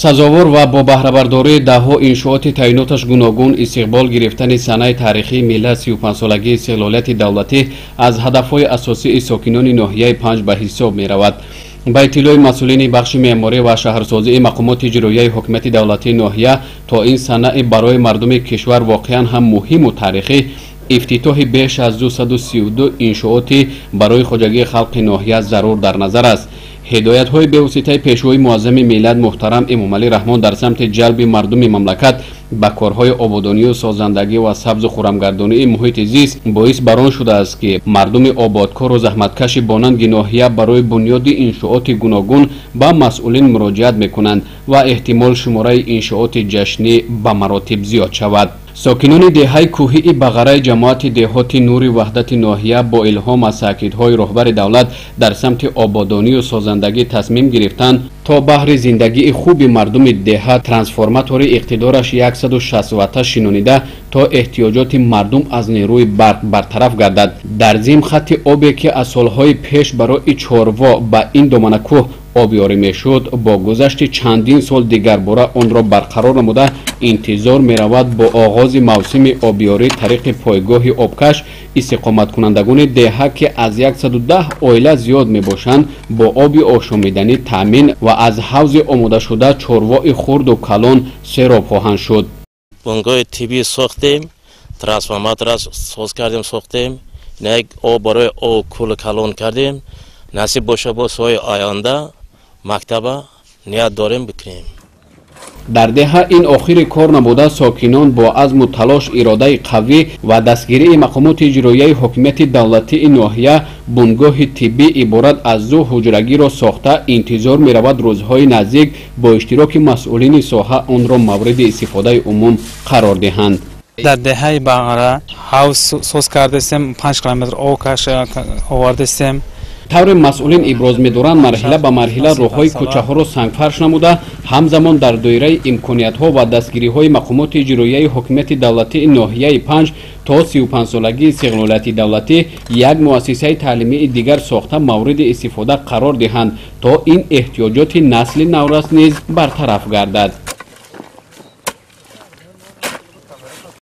Сазовор ва бо баҳрабардории даҳҳо иншооти таъиноташ гуногун истиқбол гирифтани санаи таърихии миллат 35-солагии истиқлолияти давлатӣ аз ҳадафҳои асосии сокинони ноҳияи Панҷ ба ҳисоб меравад. Ба иттилои масъулини бахши меъморӣ ва шаҳрсозии мақомоти иҷроияи ҳукумати давлатии ноҳия, то ин санаи барои мардуми кишвар воқеан ҳам муҳиму таърихӣ ифтитоҳи беш аз 232 иншооти барои хоҷагии халқи ноҳия зарур дар назар аст. Ҳидоятҳои бевоситаи пешвои муаззами миллат муҳтарам Эмомалӣ Раҳмон дар самти ҷалби мардуми мамлакат ба корҳои ободонию созандагӣ ва сабзу хуррамгардонии муҳити зист боис бар он шудааст, ки мардуми ободкору заҳматкаши бонанги ноҳия барои бунёди иншооти гуногун ба масъулин муроҷиат мекунанд ва эҳтимол шумораи иншооти ҷашнӣ ба маротиб зиёд шавад. Сокинони деҳаи кӯҳии Бағараи ҷамоати деҳоти Нури Ваҳдати ноҳия бо илҳом аз таъкидҳои роҳбари давлат дар самти ободонию созандагӣ тасмим гирифтанд, то баҳри зиндагии хуби мардуми деҳа трансформатори иқтидораш 160 ватта шинонида, то эҳтиёҷоти мардум аз нерӯи барқ бартараф гардад. Дар зим хатти обе, ки аз солҳои пеш барои чорво ба ин доманакӯҳ обёрӣ мешуд, бо гузашти чандин сол дигарбора онро барқарор намуда, интизор меравад бо оғози мавсими обёрӣ тариқи пойгоҳи обкаш истиқоматкунандагони деҳа, ки аз 110 оила зиёд мебошанд, бо оби ошомиданӣ таъмин ва аз ҳавзи омодашуда чорвои хурду калон сероб хоҳанд шуд. Бунгоҳи тиббӣ сохтем, трансформатора соз кардем, сохтем, об барои об кӯл калон кардем. Насиб боша, бо соҳои оянда мактаба ният дорем бикунем. Дар деҳа ин охири кор набуда, сокинон бо азму талош, иродаи қавӣ ва дастгирии мақомоти иҷроияи ҳокимияти давлатии ноҳия бунгоҳи тиббӣ иборат аз ду ҳуҷрагиро сохта, интизор меравад рӯзҳои наздик бо иштироки масъулини соҳа онро мавриди истифодаи умум қарор диҳанд. Дар деҳаи Бағара ҳавз соз кардастем, 5 километр об овардастем. Тавре масъулин иброз медоранд, марҳила ба марҳила роҳҳои кӯчаҳоро сангфарш намуда, ҳамзамон дар доираи имкониятҳо ва дастгириҳои мақомоти иҷроияи ҳокимияти давлатии ноҳияи Панҷ то 35-солагии истиқлолияти давлатӣ як муассисаи таълимии дигар сохта, мавриди истифода қарор диҳанд, то ин эҳтиёҷоти насли наврас низ бартараф гардад.